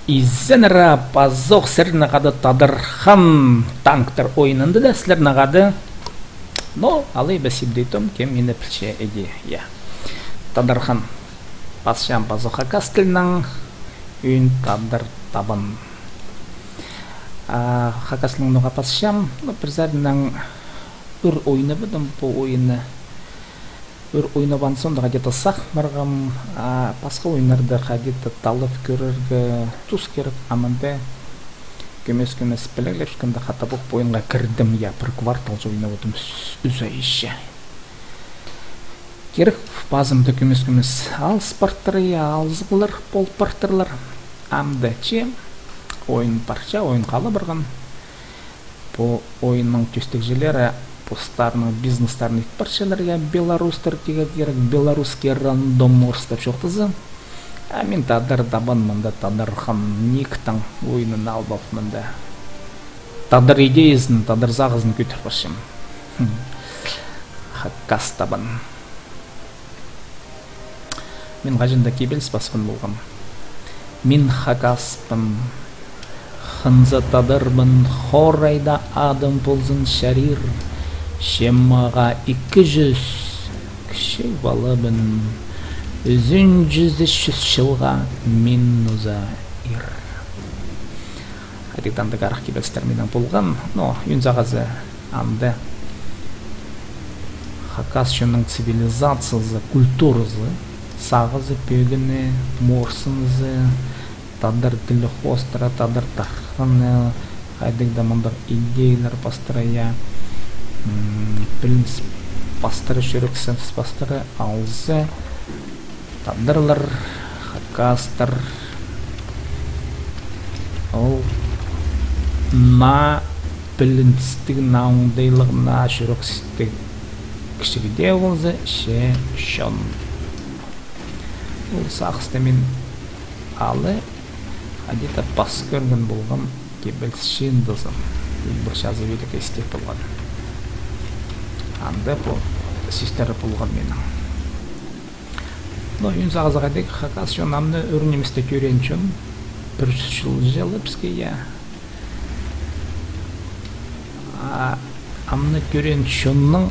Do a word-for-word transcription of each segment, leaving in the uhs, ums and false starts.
Изеннер, пазох сірернең хада Тадархан танктар ойынында даа сірернең хада. Но алай ба сибдейтом, кем мині пілче иди, я. Тадархан. Пасчам пазох хакас тілінең, ӱн тадар табан. А, хакас тілінең ноға пасчам, но пір саринаң ӱр ойнабадым пу ойынны. Ӱр ойнабаан соонда хайди-да сағынмарғам, а пасха ойыннарны хайди-да таллап кӧрерге тус кирек, амды кӧмес-кӧмес піліглепчеткенде хатап ох пу ойынға кірдім, я, пір кварталҷа ойнап одырдым, ӱс ай че. Кирек, пазымда кӧмес-кӧмес алыс партыр, я, алызығлар пол партырлар. Амды че ойын парча, ойын хала парған. Пу ойынның тӧстегҷілері постарының бизнестарын ит парчалар, я, белорустар тигі кирек, белорусский рандом орыстап чоохтаза. А мин тадар табан мында, Тадархан никтің ойынын алып алып мында. Тадар идеязын, тадар сағызын кӧдір парчам. Хм. Хакас табан. Мин хаҷан-да кибеліс пасхан полғам. Мин хакаспын, хынза тадарбын, хорайда адым ползын чарир. Че мағаа ікі чӱс кічіг палабын, ӱзінҷізі чӱс чылға мин нооза ир. Хайдағ-да андағ арах кибелістер минің полған, но ӱн сағызы анда хакас чонның цивилизациязы, культуразы, сағызы, пӧгіні, морсынызы, тадар тілі хоостыра, тадар тархыны, хайдағ-да мындағ идеялар пастыра, я, м, пілініс пастыра, чӱрексініс пастыра алза, тадарлар, хакастар, ол наа піліністіг, наа оңдайлығ, наа чӱрексістіг кічігде полза, че чон. Ол сағысты мин ала хайди-да пас кӧрген полғам, кибеліс чыындызын. Пір чазы великий стих полған. Анда пу сӧстер полған минің. Но ӱн сағызы хайдағ, хакас чон амды ӱр ниместі тӧреен чон, пір чӱс чыл чылы піске, я. А амды тӧреен чонның,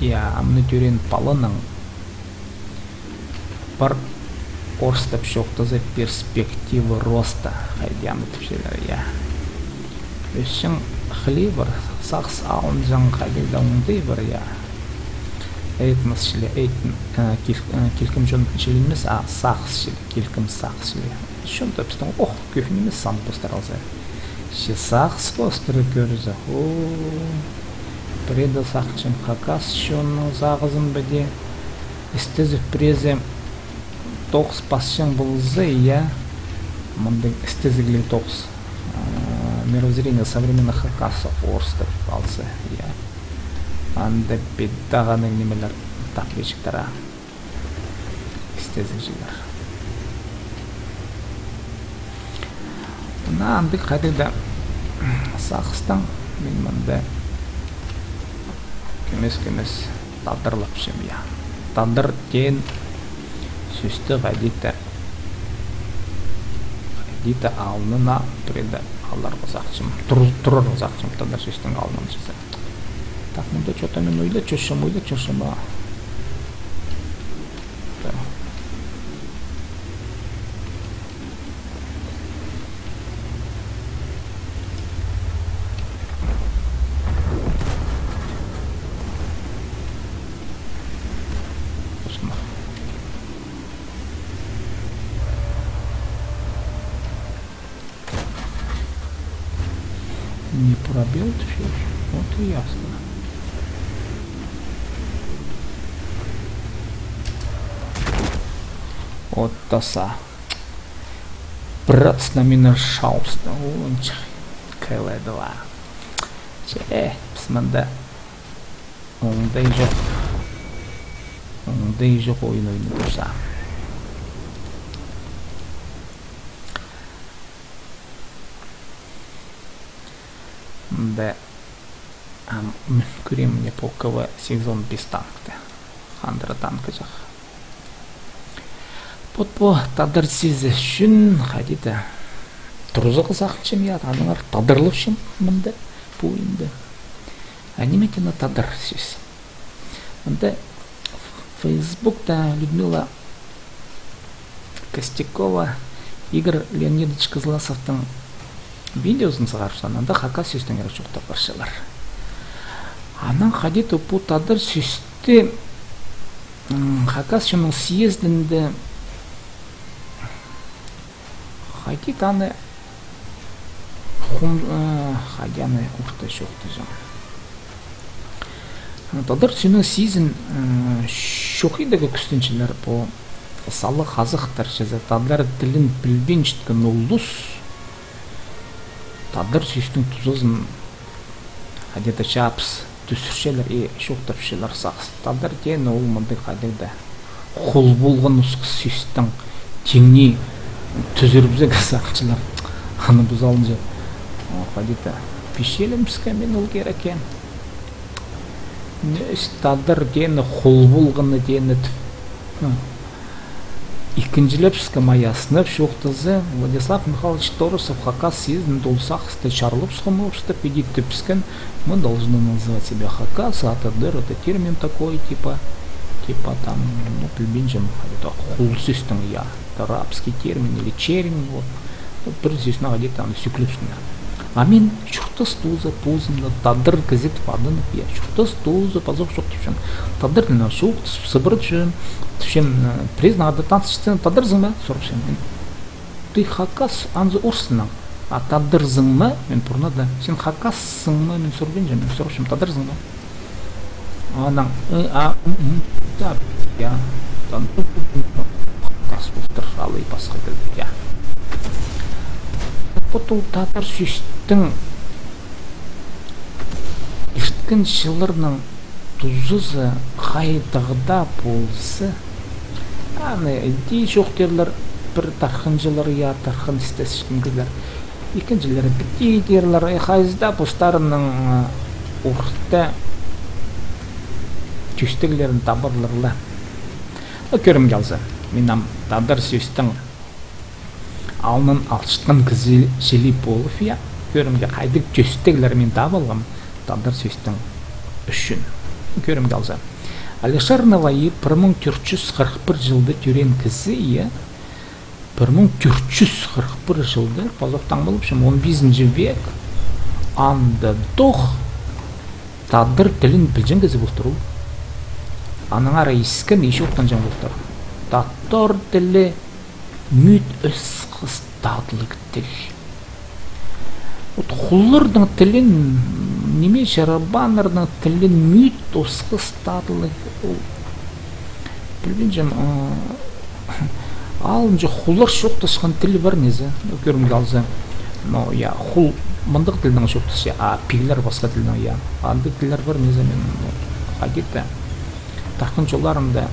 я, амды тӧреен паланың пар орыстап чоохтаза перспективы роста, хайди аны тіпчелер, я. Ӧсчең хлеб пар, сағыс алынҷаң, хайдағ-да оңдай пар, я. Этнос чіли, этн-, э, кил-, э, килкім чон чіли нимес, а сағыс чіли, килкім сағыс чіли. Чон-то пістің ох кӧп нимес сан постыра алза. Че сағыс постыра кӧрзе, о, пірееде сағынчам хакас чонның сағызын ба дее істезіп, пірееде тоғыс пасчаң полза, я, мындағ істезігліг тоғыс. А, мировоззрение современных хакасов орыстап алза, я. Анда педағаның нимелер, табличектер, а. Істезіг чыллар. Мына андағ хайдағ-да сағыстаң мин мында кӧмес-кӧмес тадарлапчам, я. Тадар теен сӧсті хайди-да, хайди-да алнына пірееде аларға сағынчам, тур-, турарға сағынчам тадар сӧстің алнын чізе. Так, мында чё-то мин ойлап чӧрчем, ойлап чӧрчем, а. Так. Осында. Не пробел, ты чё? Вот и ясно. Вот таса. Брат, с нами нашался. Ончых. К Л два. Че, піс мында оңдай чох. Оңдай чох ойын ойнап турза. Мында, ам, мин кӧрем, мына пу К В сегізон пис танкты. Хандыра танкы чох. Вот пу тадар сӧзі ӱчӱн хайди-да турызарға сағынчам, я, аннаңар тадарлапчам мында, пу ойында. А ниме теені тадар сӧс? Мында Фейсбукта Людмила Костякова, Игорь Леонидович Кызласовтың видеозын сығарчалар, анда хакас сӧстеңер чоохтап парчалар. Анаң хайди-да пу тадар сӧсті, м, хакас чонның съездінде хайди-да аны хум-, э, хайди аны орта чоохтаҷаң. Тадар сӧснің сизін, э, чох идерге кӱстенчелер пу салы хазахтар, чізе тадар тілін пілбинчеткен улус тадар сӧстің тузазын хайди-да чаапыс тӱзірчелер и чоохтапчалар сағыс. Тадар теені ол мындағ хайдағ-да хул полған осхас сӧстің тиңнең тӱзірібізерге сағынчалар. Аны пу салынҷа, о, хайди-да пичелеміске мин ол кирек екен. Нӧс тадар теені хул полғаны теені тіп. Ікінҷілебіске маяснап чоохтаза, Владислав Михайлович Торосов хакас съездінде ол сағысты чарлап сыххан, орыстап, иди тіпчеткен: «Мы должны называть себя хакасы, а тадар — это термин такой, типа, типа там, ну, пілбинчем, хайда, хул сӧстің, я, это арабский термин или чернь, вот». Пір сӧснең хайди-да аны сӱклепчеткен. А мин чуртас тооза позымны тадар кізі тіп аданып, я, чуртас тооза пазох чоохтапчам. Тадар тілінең чоохтас, сыбыратчам, тіпчем, э, пірсінең хайди танысчатсаң, тадарзың ба? Сурапчам мин. Ты хакас, анзы орыс тілінең. А тадарзың ба? Мин пурнада. Син хакассың ба? Мин сурбинчам, мин сурапчам, тадарзың ба? Анаң, ы, а, м, м, да, я, тан-, хакас полтыр, алай пасха тіл, я. Вот ол тадар сӧстің ирткен чылларның тузазы хайдағ даа полза, аны даа чоохтирлар пір тархынҷылар, я, тархын істесчеткен кізілер. Ікінҷілері піди тирлер, э, хайзы даа постарының, э, орта тӧстеглерін табарлар ла. Ну, кӧрімге алза, мин ам тадар сӧстің алнын алчатхан кізі чіли полып, я, кӧрімге, хайдағ тӧстеглер мин таап алғам тадар сӧстің ӱчӱн. Кӧрімге алза. Алишер Навои пір муң тӧрт чӱс хырых пір чылда тӧреен кізі, я, пір муң тӧрт чӱс хырых пір чылда, пазох таңмалапчам, он пизінҷі век, анда дох тадар тілін пілҷең кізі полтыр ол. Аннаңар ара искен, ещё охтанҷаң полтыр. Тадар тілі мӱт осхас татлығ тіл. Вот хулларның тілін, ниме, чарабаннарның тілін мӱт осхас татлығ ол. Пілбинчем, а, алынҷа хуллар чоохтасхан тіл пар низе, ну, кӧрімге алза. Но, я, хул мындағ тілнең чоохтасча, а пиглер пасха тілнең, я. Андағ тіллер пар низе, мин, ну, хайди-да тархын чолларында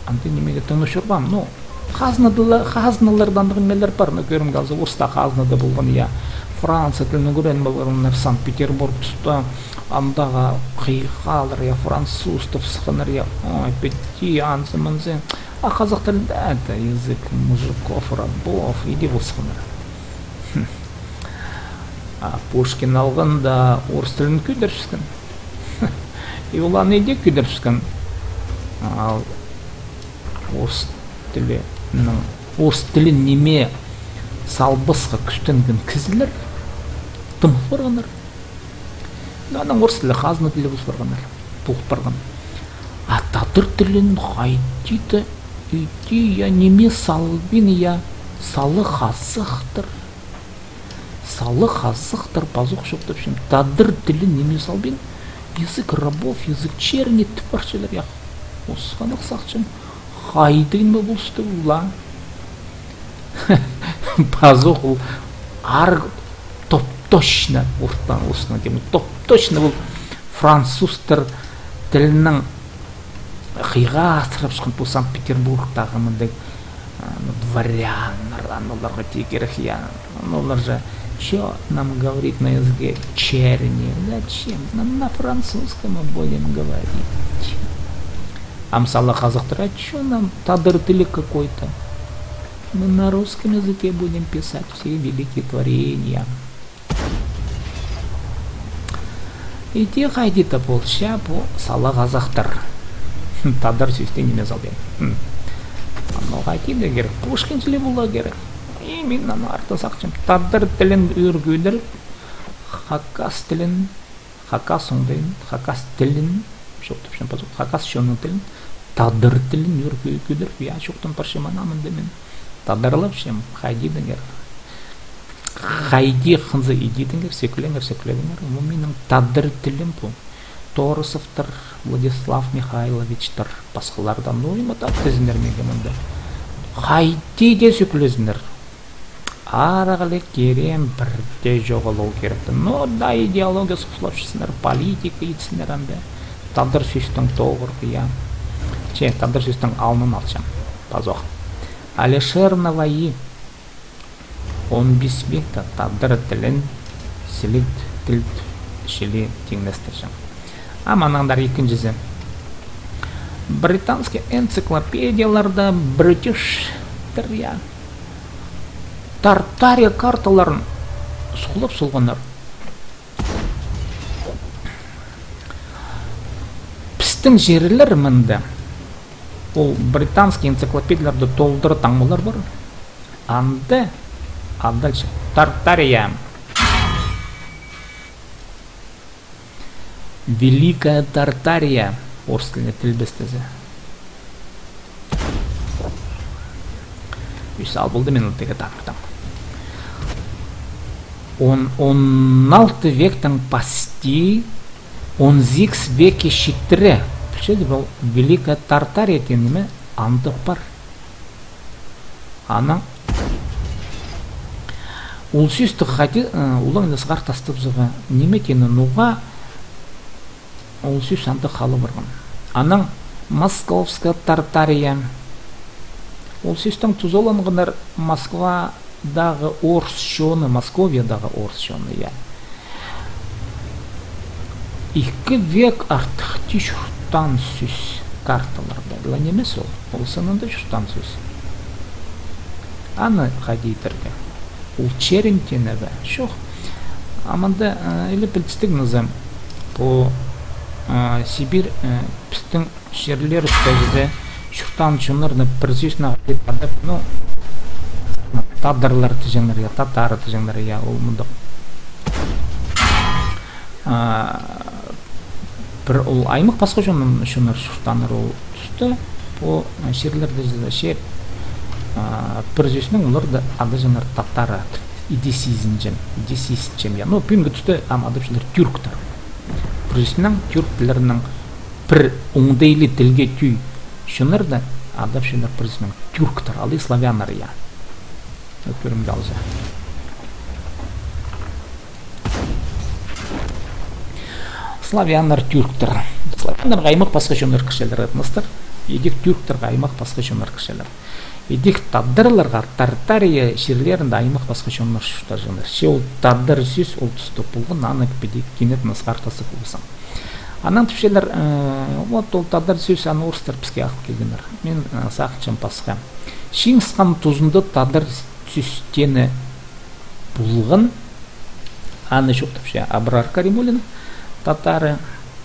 андағ нимеге тыңнап чӧрбеем, ну, Хазналарда, хазналарда андағ нимелер пар, ну, кӧрімге алза, орыстар хазнада полған, я. Франция тілін ӱгреніп алғаннар Санкт-Петербург туста, андағы хыйғалар, я, француз тіп сыхханнар, я. Ой, піди, анзы-мынзы. А хазах тілінде, это язык мужиков, рабов, иди пол сыхханнар. Хм. А Пушкин алғанда орыс тілін кӧдірібіскен. И ол аны иди кӧдірібіскен. Ал орыс тілінең, орыс тілін ниме салбасха кӱстенген кізілер тым пол парғаннар. Но анаң орыс тілі хазна тілі пол парғаннар, пол парған. А тадар тілін хайди-да иди, я, ниме салбин, я, салы хазахтар. Салы хазахтар пазох чоохтапчам. Тадар тілін ниме салбин, язык рабов, язык черни тіп парчалар, я. Осханах сағынчам, хайдағ ниме полысты ол ла. Пазох ол ар топ-точно, ортан осхана тим, топ-точно ол французтар тілінең хыйға асырапчатхан пу Санкт-Петербургтағы мындағ, а, ну, дворяннар, аны оларға тигерек, я. Ну, олар же: «Чё нам говорить на языке черни? Зачем? Нам на французском будем говорить». Ам сала хазахтар, а чё нам тадар тілі какой-то? Мы на русском языке будем писать все великие творения. Иди хайди-да полча пу сала хазахтар. Тадар сӧсті ниме салбин. Хм. Аны хайди-да кирек, Пушкин чіли поларға кирек. И мин аны артых сағынчам. Тадар тілін ӱр кӧдіріп, хакас тілін, хакас оңдайын, хакас тілін, чоохтапчам пазох, хакас чонның тілін, тадар тілін ӱр кӧ-, кӧдіріп, я, чоохтап парчам, ана мында мин тадарлапчам, хайди тиңер. Хайди хынза иди тиңер, сӧклеңер, сӧклеңер. Пу минің тадар тілім пу. Торосовтар, Владислав Михайловичтар, пасхалардан, ну, има тап тізіннер меге мында. Хайди дее сӧклезіннер. Арағлығ кирем пірдее чоғыл ол киректі. Ну, да, идеология сухлапчазыннар, политика итсіннер анда. Тадар сӧстің тоғырғы, я. Че, тадар сӧстің алнын алчам. Пазох. Алишер Навои. Он пис векте тадар тілін сіліг тіл чіли тиңнестірчең. Ам анаңар ікінҷізі. Британский энциклопедияларда бритиштер, я, Тартария карталарын сухлап салғаннар. Пістің чирлер мында, ол британский энциклопедияларда толдыра таңмалар пар. Анда адалча Тартария. Великая Тартария, орыс тіліне тілбестезе. Ӱс ал полды мин тігі таңыртам. Он, он алты вектің пасти, он сигіс векке читіре. Пілчезер бе, ол Великая Тартария теен ниме андағ пар. Анаң ол сӧсті хайди, э, улаң ла сығар тастабызарға, ниме теені, ноға ол сӧс анда хал парған. Анаң Московская Тартария. Ол сӧстең тузаланғаннар Москвадағы орыс чоны, Московиядағы орыс чоны, я. Ікі век артых тее чуртаан сӧс карталарда. Ла нимес ол, ол сынында чуртаан сӧс. Аны хайди идерге? Ол чернь теені бе? Чох. Аманда, э, или пілдістіг ноза. Пу, э, Сибирь, э, пістің чирлер ӱстӱнде чуртаан чоннарны пір сӧснең адап, ну, тадарлар тіҷеңнер, я, татары тіҷеңнер, я, ол мындағ. А, пір ол аймах пасха чон-, чоннар чуртааннар ол туста, пу, а, чирлерде чізе, че, а, пір сӧснең оларды адаҷаңнар татары, иди сизінчем, иди сизінчем, я. Ну, пӱӱнгі туста ам адапчалар тюрктар. Пір сӧснең тюрк тіллерінең пір оңдайлы тілге тӧӧй чоннарны адапчалар пір сӧснең тюрктар, алай славяннар, я. Ӧк пӧрімге алза. Славяннар, тюрктар. Славяннарға аймах пасха чоннар кірчелер, этностар. Идӧк тюрктарға аймах пасха чоннар кірчелер. Идӧк тадарларға Тартария чирлерінде аймах пасха чоннар чуртаҷаңнар. Че ол тадар сӧс ол туста полған, аны піди кинетін сығар тастап ползаң. Анаң тіпчелер, э, вот ол тадар сӧс, аны орыстар піске алып килгеннер. Мин, э, сағынчам пасха. Чиңгіс хан тузында тадар сӧс теені полған, аны чоохтапча Абрар Каримуллин, татары,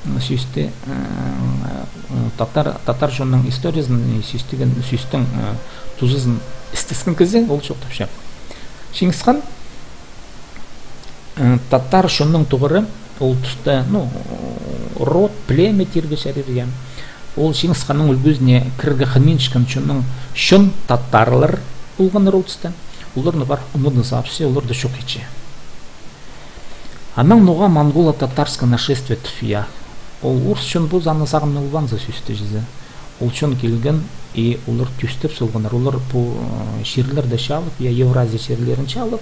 м, сӧсті, м, м, татар, татар чонның историязын, и сӧс теен, сӧстің, э, тузазын істескен кізі, ол чоохтапча. Чиңгіс хан, э, татар чонның тоғыры, ол туста, ну, род, племя тирге чарир, я. Ол Чиңгіс ханның ӱлгӱзіне кірерге хынминчатхан чонның, чон татарлар полғаннар ол туста. Оларны парып ымыдын сабысча, оларды чох итче. Анаң ноға монголо-татарское нашествие тіп, я. Ол орыс чон позы аны сағынып албаан за сӧсті чізе. Ол чон килген, и олар тӧстеп салғаннар. Олар пу, э, чирлерді чаалап, я, Евразия чирлерін чаалап,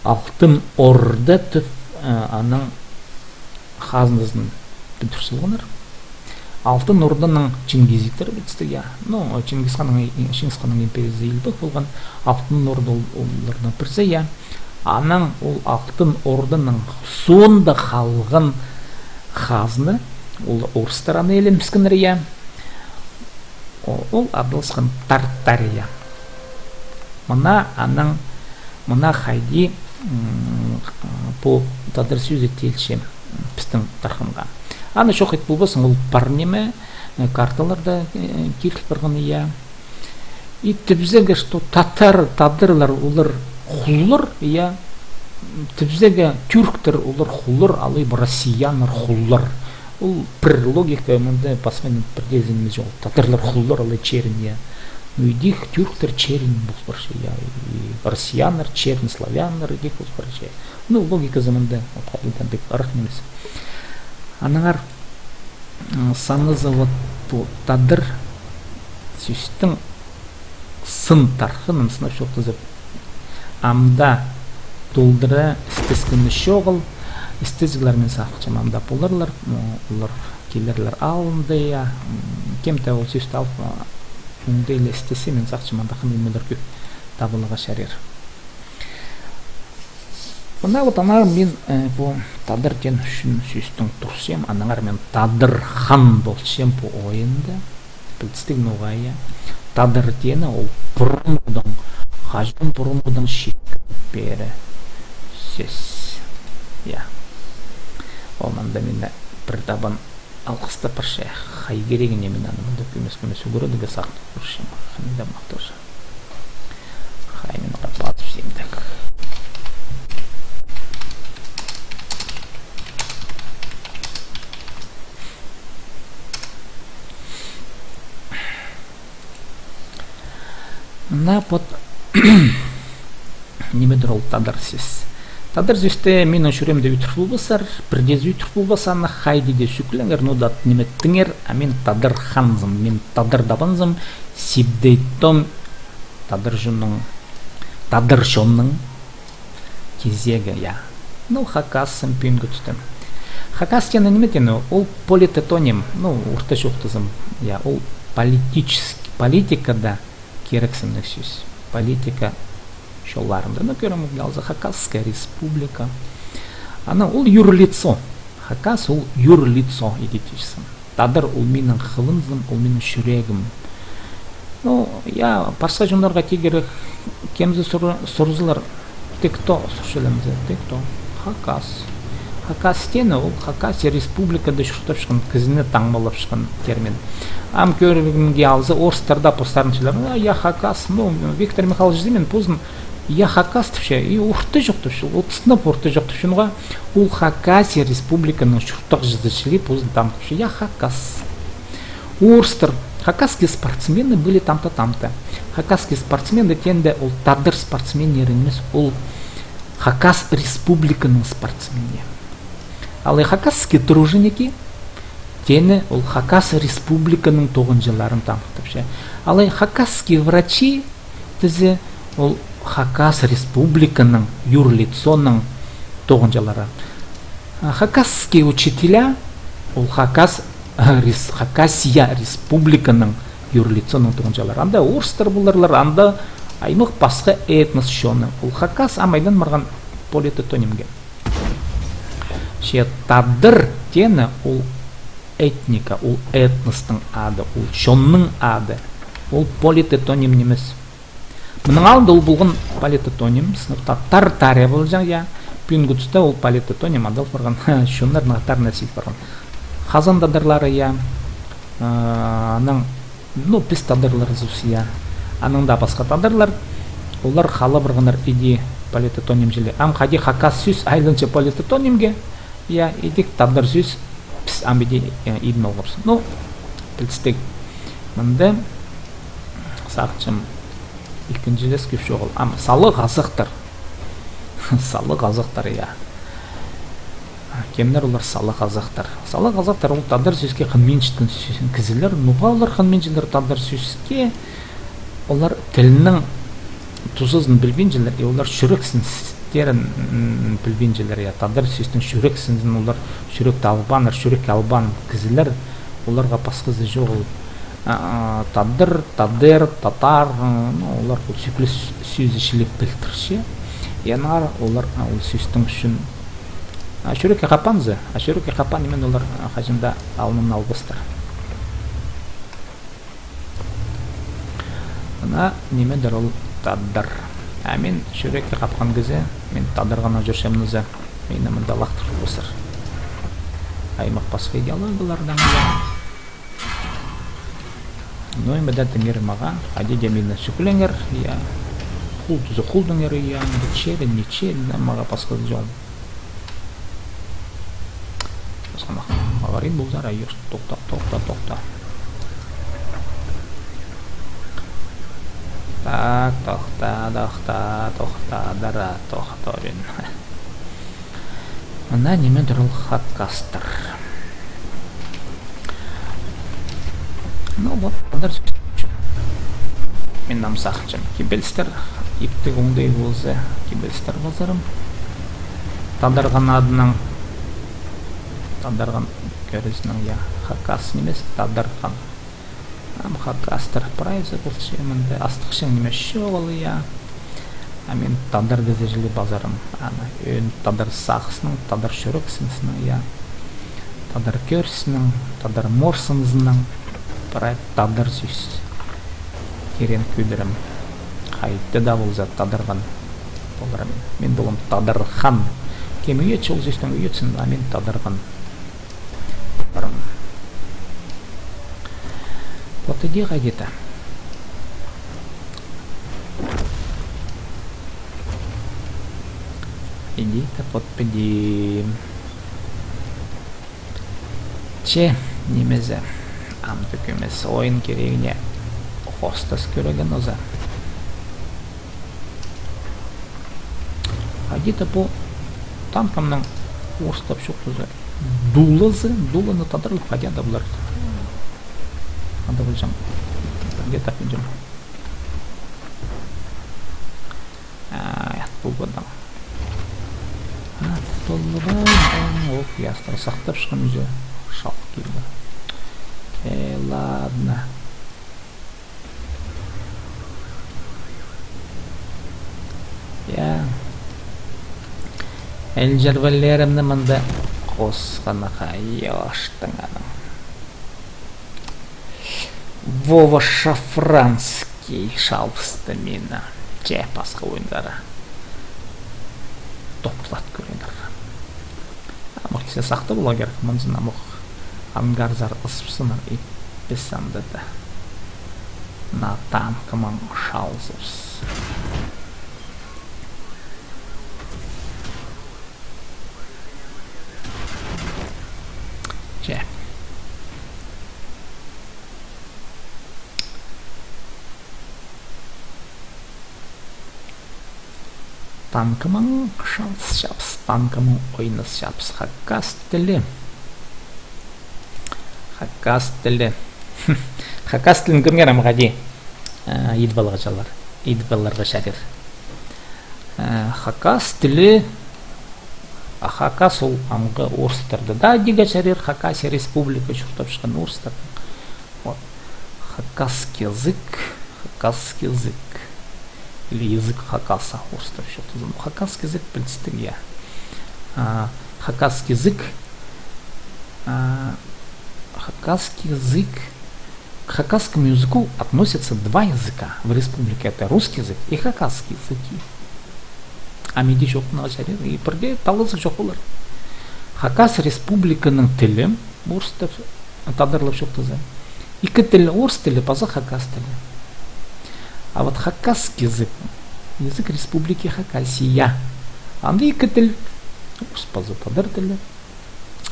Алтын Орда тіп, э, аның хазназын пӱдір салғаннар. Алтын Орданың чингизидтері пілдістіг, я. Ну, Чингис ханның, Чингис ханның империязы илбек полған, Алтын Орда ол, оларның пірсі, я. Анаң ол Алтын Орданың соонда халған хазна, ол орыстар аны ілінібіскеннер, я. О-, ол адалчатхан Тартария. Мына анаң, мына хайди, м, пу тадар сӧзі теелче, м, пістің тархынға. Аны чох ит полбассың, ол пар ниме, э, карталарда, э, киріл парған, я. И тібізерге, что татар, тадарлар олар хуллар, я. Тібізерге, тюрктер олар хуллар, алай ба россияннар хуллар. Ол пір логика, мында пасхан пірдеезі ниме чох. Тадарлар хуллар, алай чернь, я. Ну, идӧк тюрктер чернь пол парча, я. И россияннар чернь, славяннар идӧк пол парча. Ну, логиказы мында, вот, хайдағ-да пик ырах нимес. Аннаңар, м, саназа вот пу тадар сӧстің сын тархынын сынап чоохтаза, амды толдыра істескені чоғыл. Істезіглер, мин сағынчам, амды поларлар, м, олар килерлер алнында, я, м, кем-де ол сӧсті алып, а, оңдайлап істезер, мин сағынчам, анда хынығ нимелер кӧп табыларға чарир. Мына вот аннаңар мин, э, пу тадар теен ӱчӱн сӧстең турчам, аннаңар мин тадар хан полчам пу ойында. Пілдістіг, ноға, я. Тадар теені ол пурунғыдаң, хаҷан пурунғыдаң читкен пеер сӧс. Я. Ол мында мині пір табан алғыстап парча. Хай кирегіне мин аны мында кӧмес-кӧмес ӱгредерге сағынып турчам. Хынығ нимес турча. Хай мин хаппазып симдек. Мына вот нимедір ол тадар сӧс. Тадар сӧсті минің чӱреемде ӧтір полбассар, пірдеезі ӧтір полбассар, аны хайди дее сӱклеңер, ну даа ниме тиңер, а мин тадар ханзым, мин тадар табанзым, Сибдей Том, тадар чонның, тадар чонның кизегі, я. Ну, хакасым пӱӱнгі туста. Хакас теені ниме теені, ол политэтоним, ну, орта чоохтазам, я, ол политический, политикада кирексініг сӧс. Политика чолларында, ну, кӧрімге алза, Хакасская республика. Ана ол юрлицо. Хакас ол юрлицо, иди тиҷең. Тадар ол минің хылынзым, ол минің чӱрегім. Ну, я, парса чоннарға тигірек, кемзі сур-, сурзалар, ты кто, сурчалар мынзы, ты кто? Хакас. Хакас теені, ол Хакасия республикада чуртапчатхан кізіні таңмалапчатхан термин. Ам кӧрімге алза, орыстар даа постарын тилер, а, я хакас, ну, Виктор Михайлович Зимин позын я хакас тіпче, и орта чох тіпче, ол сынап орта чох тіпче, ноға ол Хакасия республиканың чуртағҷызы чіли позын таныхтапча, я хакас. Орыстар, хакасские спортсмены были там-то, там-то. Хакасские спортсмены теенде ол тадар спортсменнері нимес, ол Хакас республиканың спортсмені. Алай хакасские труженики теені ол Хакас республиканың тоғынҷыларын таныхтапча. Алай хакасские врачи тізе, ол Хакас республиканың юрлицоның тоғынҷылары. А хакасские учителя, ол Хакас, рес-, Хакасия республиканың юрлицоның тоғынҷылары. Анда орыстар поларлар, анда аймах пасха этнос чоны. Ол хакас ам айлан парған политэтонимге. Че тадар теені ол этника, ол этностың ады, ол чонның ады, ол политэтоним нимес. Мының алнында ол полған политэтоним, сынап та-, Тартария полҷаң, я. Пӱӱнгі туста ол политэтоним адал парған, чоннарның аттарына сил парған. Хазан тадарлары, я. А, анаң, ну, піс тадарларзыбыс, я. Анаң даа пасха тадарлар, олар хала парғаннар иди политэтоним чіли. Ам хайди хакас сӧс айланча политэтонимге, я, идӧк тадар сӧс піс ам иди, э, идіп алғабыс. Ну, пілдістіг. Мында, сағынчам, ікінҷілес кӧп чоғыл. Ам сала хазахтар. Сала хазахтар, я. Кемнер олар сала хазахтар? Сала хазахтар ол тадар сӧске хынминчеткен сӧ-, кізілер. Ноға олар хынминчелер тадар сӧске? Олар тілнің тузазын пілбинчелер, и олар чӱрек сіністерін, м, пілбинчелер, я, тадар сӧстің чӱрек сінізін олар чӱректі албааннар, чӱрекке албаан кізілер, оларға пасхазы чоғыл. А, а, тадар, тадер, татар, ы, ну, олар ол сӧклес сӧзі чіли пілдірче. И аннаңар олар, а, ол сӧстің ӱчӱн, а, чӱрекке хаппаанзы, а чӱрекке хаппаан ниме олар, а, хаҷан даа алнына албастар. А ниме дір ол тадар? А мин чӱрекке хапхан кізі, мин тадарғаннаң чӧрчем нооза, мині мында лахтыр ползар. Аймах пасха идеологиялардаң, я. Ну, ниме дее тиңер мағаа, хайди дее мині сӱклеңер, я. Хулдызы хулдыңар, я, ниме челін, ниме челін, мағаа пасха чоғыл. Пасха мағаа, мағаа риит ползар, а, йош, тохта, тохта, тохта. Так, тохта, тохта, тохта, дара, тохта, блин. Мына ниме дір ол хакастар. Ну вот, тадар сӧс. Мин ам сағынчам, кибелістер, иптіг оңдай полза, кибелістер пазарым. Тадархан адынаң, тадархан кӧрізінең, я, хакас нимес, тадархан. Ам хакастар прайзы полча, мында астыхчаң ниме чоғыл, я. А мин тадар кізі чіли пазарым. Ана, ӧӧн тадар сағыснаң, тадар чӱрексінең, я. Тадар кӧрізінең, тадар морсынызынаң. Прай тадар сӧс. Тирең кӧдірем. Хайди даа полза, тадархан поларым. Мин полам тадархан. Кем ӱйетче, ол сӧстең ӱйетсін, а мин тадархан. Парам. Вот иди хайди-да. Иди-да, вот піди. Че, нимезі. Ам тӧк нимес, ойын кирегіне хостас кӧрген нооза. Хайди-да пу танкымның орыстап чоохтаза. Дулазы, дуланы тадарлап хайди-да полар. Анда полҷаң. Где-то пілдім. А, пу кӧрдім. А, пу кӧрдім. Ох, ястар сахтап чыххан уже. Шал килді. Э, ладно. Я. Ілҷірбелерімні мында хосханға, йоштың аның. Вова Шафранский шалбысты мині. Че, пасха ойындары. Топлат кӧріңер. Амох кізі сахты поларға кирек, мынзын амох ангарзар ызыбысчалар, и піс анда даа. На танкымаң шалзыбыс. Че. Танкымаң шалысчабыс, танкымаң ойнасчабыс. Хакас тілі. Хакас тілі. Хакас тілін кӧргенім хайди. Э, идіп аларға чарир. Идіп аларға чарир. Э, хакас тілі, а хакас ол амғы орыстарда даа идерге чарир, Хакасия республика чуртапчатхан орыстарда. Вот. Хакасский язык, хакасский язык. Или язык хакаса, орыстап чоохтаза. Ну, хакасский язык пілдістіг, я. А, хакасский язык, а, хакасский язык, к хакасскому языку относятся два языка в республике. Это русский язык и хакасский языки. А мин дее чоохтанарға чарир, и пірдее талазығ чох полар. Хакас республиканың тілі, орыстап, тадарлап чоохтаза. Ікі тіл, орыс тілі паза хакас тілі. А вот хакасский язык, язык Республики Хакасия. Анда ікі тіл, орыс паза тадар тілі.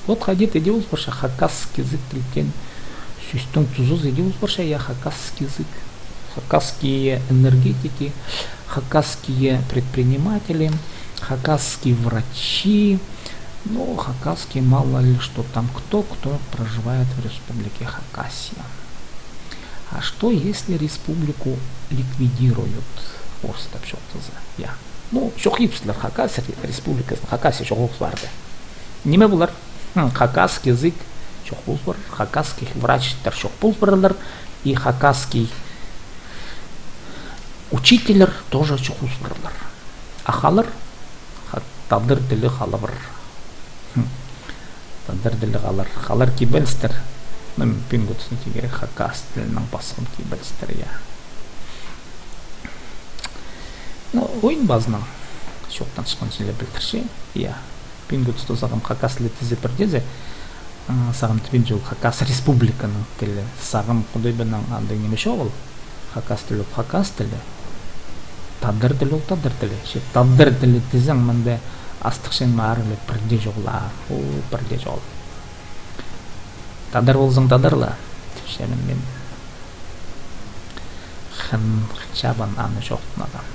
Вот хайди-да идіп ол парча, хакасский язык тілдең сӧстің тузазы идіп ол парча, я, хакасский язык. Хакасские энергетики, хакасские предприниматели, хакасские врачи, ну, хакасские мало ли что там, кто, кто проживает в Республике Хакасия. А что, если республику ликвидируют? Орыстап чоохтаза, я. Ну, чох итпеслер Хакасия республикасын, Хакасия чох пол парды. Ниме полар? Хм, хакасский язык чох пол парар, хакасский врачтар чох пол парарлар, и хакасский учительлер тоже чох пол парарлар. А халар, ха-, тадар тілі хала парар. Хм. Тадар тілі халар. Халар кибелістер. Ну, пӱӱнгі туста тигер хакас тілінең пасхан кибелістер, я. Ну, ойын пазынаң чоохтанчатхан чіли пілдірче. Я. Пӱӱнгі туста сағам хакас тілі тізе пірдезе, а, сағам тібен чол Хакас Республиканың тілі. Сағам Худай панаң андағ ниме чоғыл. Хакас тілі ол хакас тілі. Тадар тілі ол тадар тілі. Че тадар тілі тізең, мында астыхчаң ма арығлы пірдее чоғыл, а. О, пірдее чоғыл. Тадар ползаң, тадарла, тіпчем мин. Хын чабан аны чоохтанадым.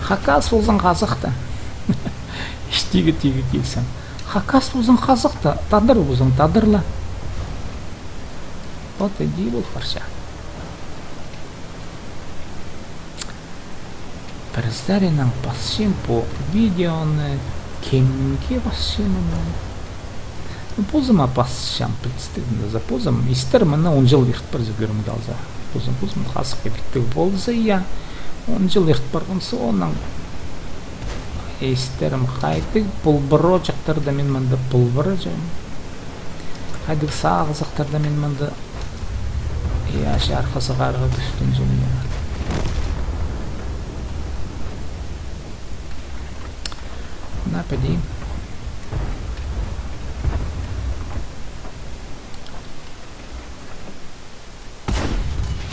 Хакас ползаң, хазах та. Іштігі тигі килсең. Хакас ползаң, хазах та, тадар ползаң, тадарла. Вот иди пол парча. Пір саринаң пасчам пу видеоны, кемге пасчам аны? Ну, позыма пасчам, пілдістіг, за позым. Истер мына он чыл ирт парза, кӧрімге алза. Позым, позым хазых кибірттіг полза, я. Он чыл ирт парған соонаң истерім хайдағ полбыраҷахтарда мин мында полбыраҷам. Хайдағ сағызахтарда мин мында. Я, чархы сығарға кӱстенчем, я. На, піди.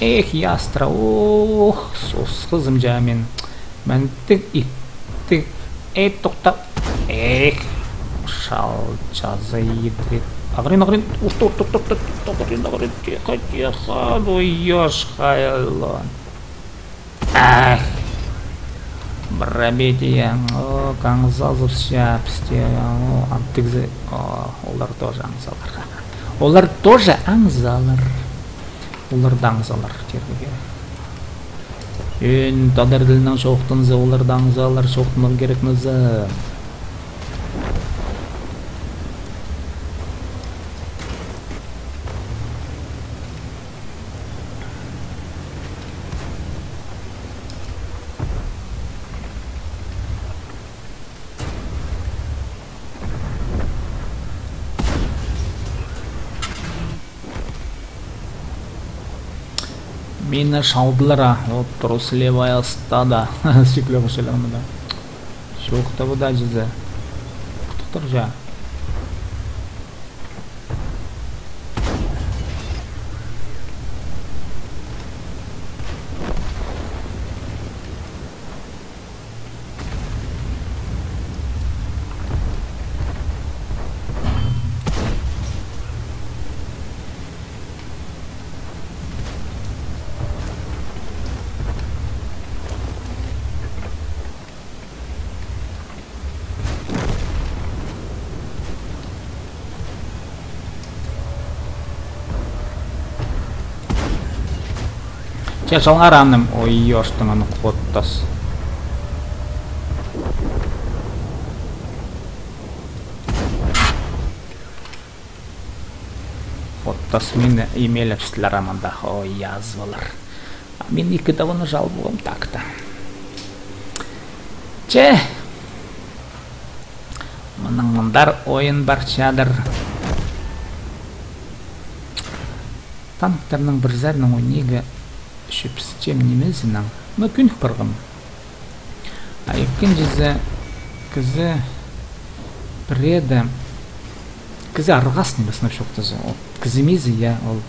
Эх, ястыра, ох, сосхызым чаа мин. Мындағ иттіг. Эй, тохта. Эх, шал чазы идіре. Ағырин, ағырин. Урта, урта, урта, урта. Ағырин, ағырин. Тихо, тихо. Ой, ёш, хайлы. Ах. Пробитие. О, аңзазыбысча пісте. О, антығзы. О, олар тоже аңзалар. Олар тоже аңзалар. Олар даа аңзалар, тирге. Ӧӧн тадар тілінең чоохтанза, олар даа аңзалар, чоохтанарға кирек нооза. Мині шалдылар, а, вот трусливое стадо. Сӱкле хушылармы да. Чоохтап удаа чізе. Охтыптар ча. Че, чалғар аным, ой, ёштың аны хоттас. Хоттас мині имелепсілер аманда, ой, язвалар. А мин ікі табаны чал полғам так-то. Че. Мының мындар ойын парчадыр. Танктарның пір саринаң ойнирға чӧпсінчем нимезінең. Ну, кӧнік парған. А ікінҷізі, кізі пірееде, кізі арғас ниме сынап чоохтаза. Ол кізі мизе, я, ол,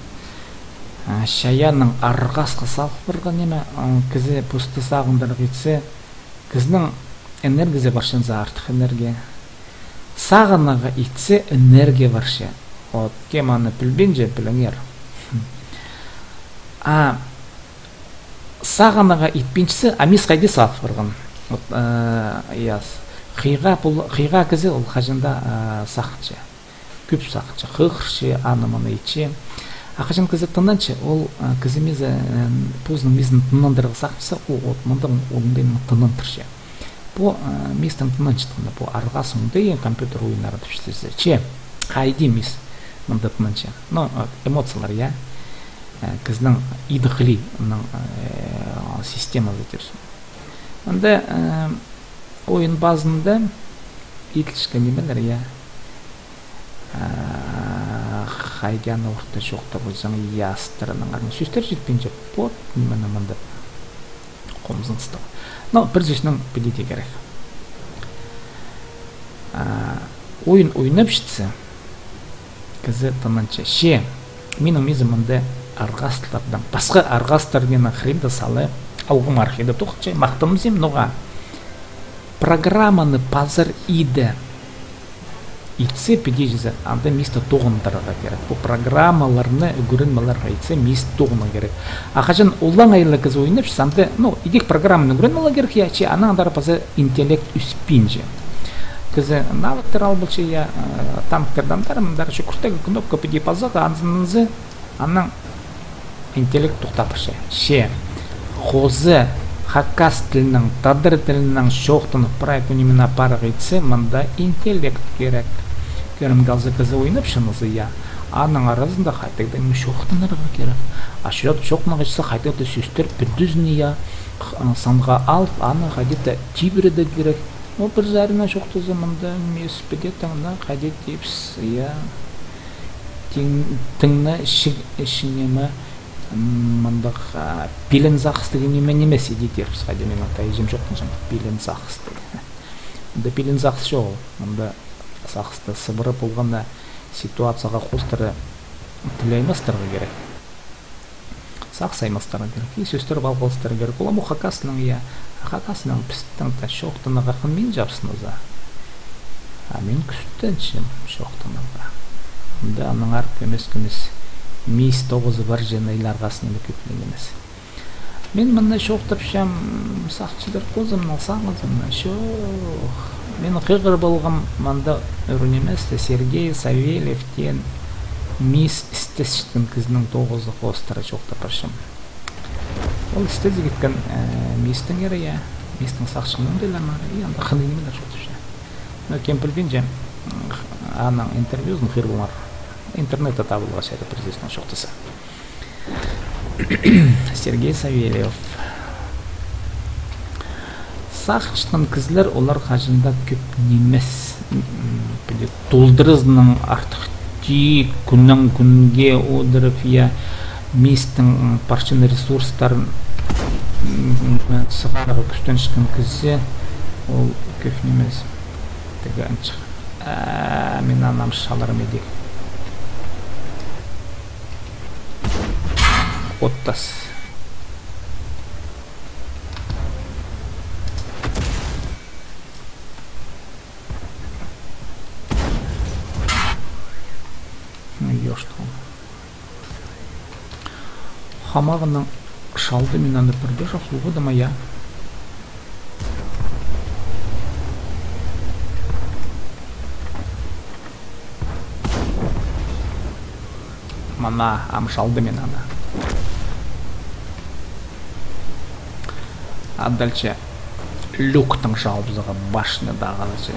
а, чайааннаң арғасха салып парған ниме, а, кізі пусты сағындырарға итсе, кізінің энергиязы парча, артых энергия. Сағынарға итсе, энергия парча. Вот, кем аны пілбинче, піліңер. А сағынарға итпинче, а мис хайди салып парған. Вот, э, я, хыйға пол-, хыйға кізі ол хаҷан даа, э, сағынча. Кӧп сағынча, хығырча, аны-мыны итче. А хаҷан кізі тынанча, ол, а, кізі мизе, э, позының мизін тынандырарға сағынча, ол, от, мындағ оңдайнаң тынандырча. Пу, а, мистің тынанчатханы, пу арғас оңдайы, компьютер ойыннары тіпчезер. Че, хайди мис мында тынанча. Ну, а, эмоциялар, я. Э, кізінің идіг хылиның, э, системазы тіпчем. Мында, э, ойын пазында иділчеткен нимелер, я. А, хайди аны орта чоохтап ползаң, ястыраның арын. Сӧстер читпинче, вот, ниме мында. Хомзыныстығ. Но пір сӧснең піди дее кирек. А, ойын ойнапчатса, кізі тынанча. Че, минің мизім мында арғастардаң, пасха арғастардаң хыринда сала алғым архивта тоғынча, махтанзам, ноға программаны пазар иде. Итсе, піди чізе, анда мисті тоғындырарға кирек. Пу программаларны ӱгреніп аларға итсе, мис тоғынарға кирек. А хаҷан олаңай ла кізі ойнапчатса, анда, ну, идӧк программаны ӱгреніп аларға кирек, я, че анаң андар паза интеллект ӧспинче. Кізі навыктар ал полча, я, э, танктардаң андар, мындар чӱгӱртіг, кнопка піди пазарға, анзын-мынзын. Анаң интеллект тохтап парча. Че, хоза хакас тілінең, тадар тілінең чоохтанып прай кӱннең мин апарарға итсе, мында интеллект кирек. Кӧрімге алза, кізі ойнапча нооза, я. Аның аразында хайдағ-да чоохтанарға кирек. А чоох-, чоохтанарға итсе, хайдағ-да сӧстер пӱдізін, я, х-, санға алып, аны хайди-да тибіредерге кирек. Ол пір саринаң чоохтаза, мында мис піди тың на хайди тибіс, я. Тиң-, тың на чіг-, чіг ниме, м, мындағ, а, пилен сағыстығ ниме нимес иди тирбіс, хайди минің тайҷым чоохтанҷаң, пилен сағыстығ. Мында пилен сағыс чоғыл, мында сағысты сыбыра полған на ситуацияға хоостыра тіл аймастырарға кирек. Сағыс аймастырарға кирек. И сӧстер палғалыстырарға кирек. Ол ам хакаснаң, я. Хакаснаң пістің таа чоохтанарға хынминчабыс нооза. А мин кӱстенчем чоохтанарға. Мында аннаңар кӧмес-кӧмес мис тоғызы парҷаң, айларға сынына кӧп нимес. Мин мына чоохтапчам, сағынчалар, позымның сағызымнаң. Чох. Мин хығырып алғам, мында ӱр нимес те, Сергей Савельев теен мис істесчеткен кізінің тоғызы хоостыра чоохтап парчам. Ол істезі киткен, э, мистің ирі, я, мистің сағысчының оңдайлары, и анда хынығ нимелер чоохтапча. Но кем пілбинче, м, аның интервьюзын хығырыңар. Интернетте табыларға чарир, пір сӧснең чоохтаза. Сергей Савельев. Сағынчатхан кізілер, олар хаҷан даа кӧп нимес. М, піле, толдыразынаң артых тик, кӱннең кӱнге одырып, я, мистің, м, парчан ресурстарын, м, сығарарға кӱстенчеткен кізі, ол кӧп нимес. Тігі анчах. А, мин аны ам чаларым идӧк. Оттас. Ну, ёшт. Хамағынаң чалды, мин аны пірдее чох луғыдым, я. Мына, ам чалды мин аны. А дальше люктаң чалыбызарға, башнядағы, че.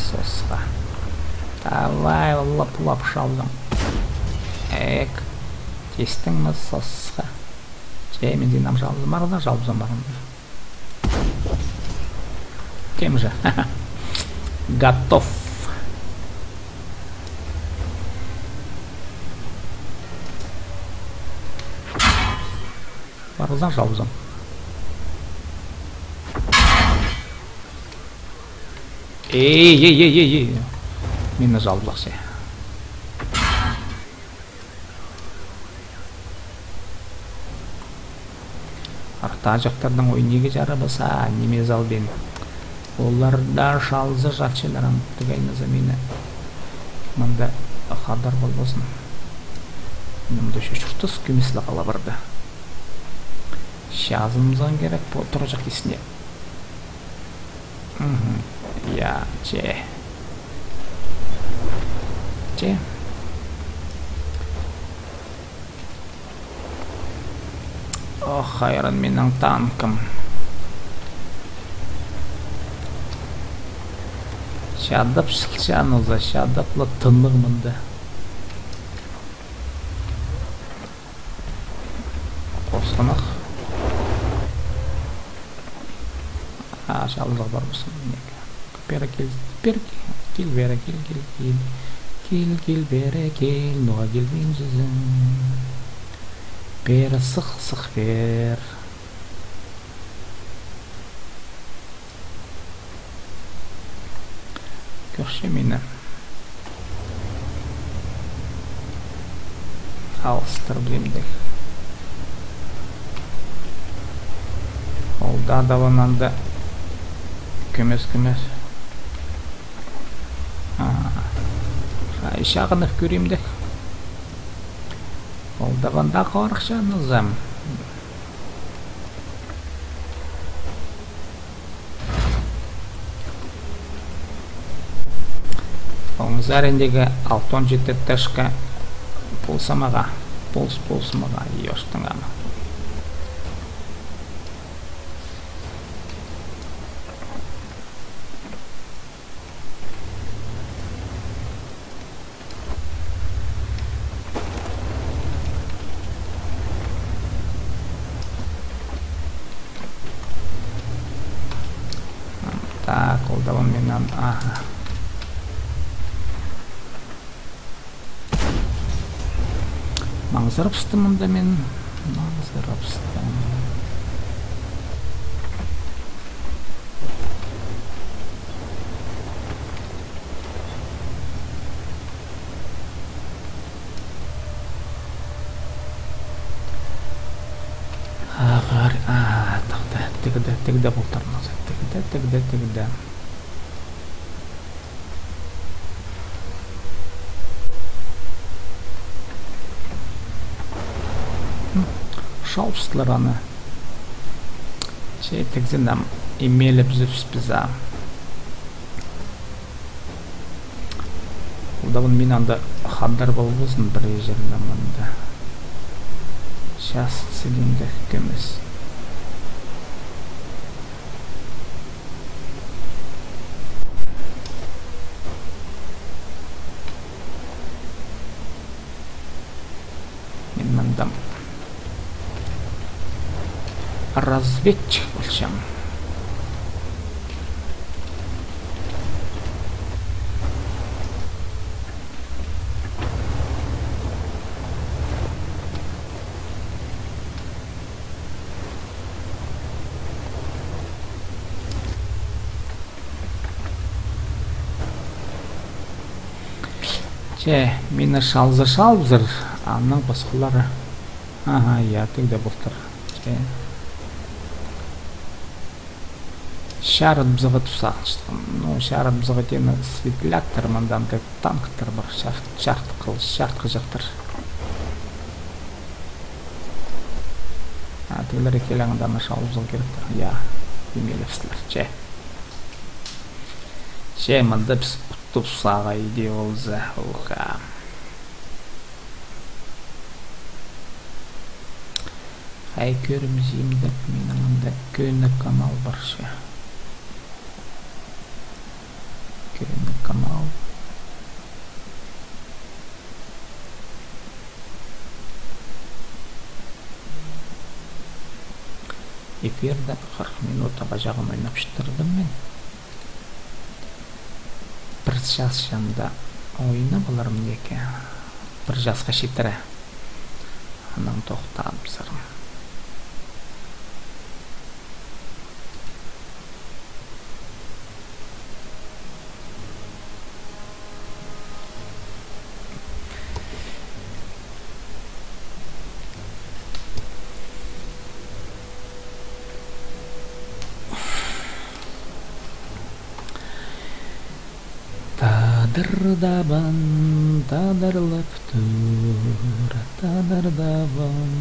Сосха. Давай, лап-лап чалдың. Эк. Тистің ме, сосха? Че, мин синең чалыбызам, парза, чалыбызам, парза. Тем же. Готов. Парза, чалыбызам. Эй, эй, эй, эй, эй. Мині чалыбыза. Артаҷахтарның ойнирға чарабас, а, ниме салбин. Олар даа чалза чатчалар, ам тігі айназа мині. Мында хадар полбасын. Мында чӧрчеткен кӧмес ла хала парды. Чазынзаң кирек пу тураҷах кистіне. Мгм. Я, че. Че. Ох, хайран минің танкым. Чадап чылча нооза, чадап ла тыннығ мында. Хосханах. А, чалызарға парбассың. Пері кил, пері кил, кил пері, кил, кил, кил. Кил, кил, пеер кил, ноға килбинчезің? Пеер сых, сых пеер. Кӧрче мині. Алыстырып ӧмдек. Ол даа, даа, аннаң даа. Кӧмес, кӧмес. А. Ай, чағынып кӧрим дек. Ол даа, анда хорыхча нызам. Оң сариндағы алтон читі тышка полза мағаа, полз, полза мағаа, ёштың ама. Так, ол даа он минут. Аха. Маңзырапчам мында мин. Маңзырапчам. Ағар, а, тағда, тігде, тігде полтырмас. Тігде, тігде, тігде. М, шалыстылар аны. Че тігзін ам имелеп зіпспіза. Ол даа мин анда хадар полбазын пір чирде мында. Час сілинде кӧмес. Мин мында разведчик полчам. Че, мині шалза шалыбызар, аның пасхалары. Аха, я, тігде полтыр. Че. Чарыт пызығ тіп сағынчатхам. Ну, чарыт пызығ теені светляктар, мында андағ танктар пар, чарт, чарт хыл, чарт хыҷахтар. А, тігілер ікелең анда аны шалыбызарға киректер. Я, имелепсілер, че. Че, мында піс уттыбыс ағаа иди полза, уха. Хай кӧрімзем дек, минің анда кӧні канал парча. Кӧні канал. Эфирде хырых минута паҷағын ойнап читірдім мин. Пір час чанда ойнап аларым неке. Пір часха читіре. Анаң тохтабызарым. Тадар табан тадарлап тур, тадар табан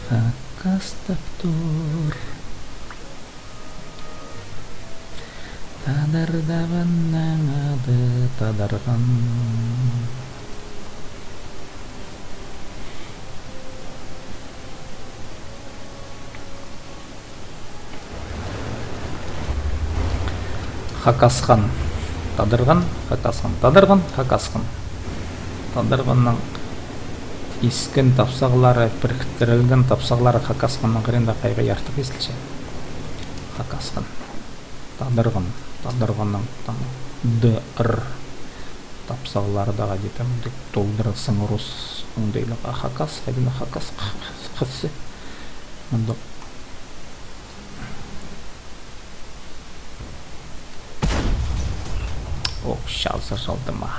хакастап тур. Тадар табанның ады Тадарған. Хакасхан. Тадарған, Хакасхан. Тадарған, Хакасхан. Тадарғанның искен тапсағлары, піріктірілген тапсағлары Хакасханның хыринда хайға артых истілче. Хакасхан. Тадарған, Тадарғанның там Д Р. Тапсағлардағы дитем, толдырасың орыс, оңдайлығ, а хакас, хайдағ хакас, х-, х-, хысы. Мында. Ох, чазы чалды ма.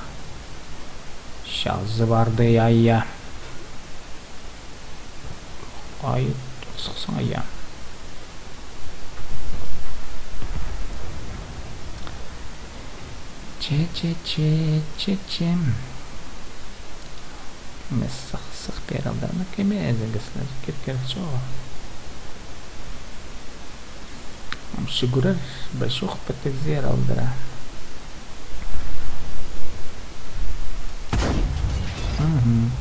Чазы парды, я, я. Ай, сыхсаң, я. Че, че, че, че, че. Мес сых, сых пеер алдырына кеме, ізінгісіне кир-, кирек чоғы. Ам шӱгӱрер, бе чох, пітігзер алдыра. Мгм.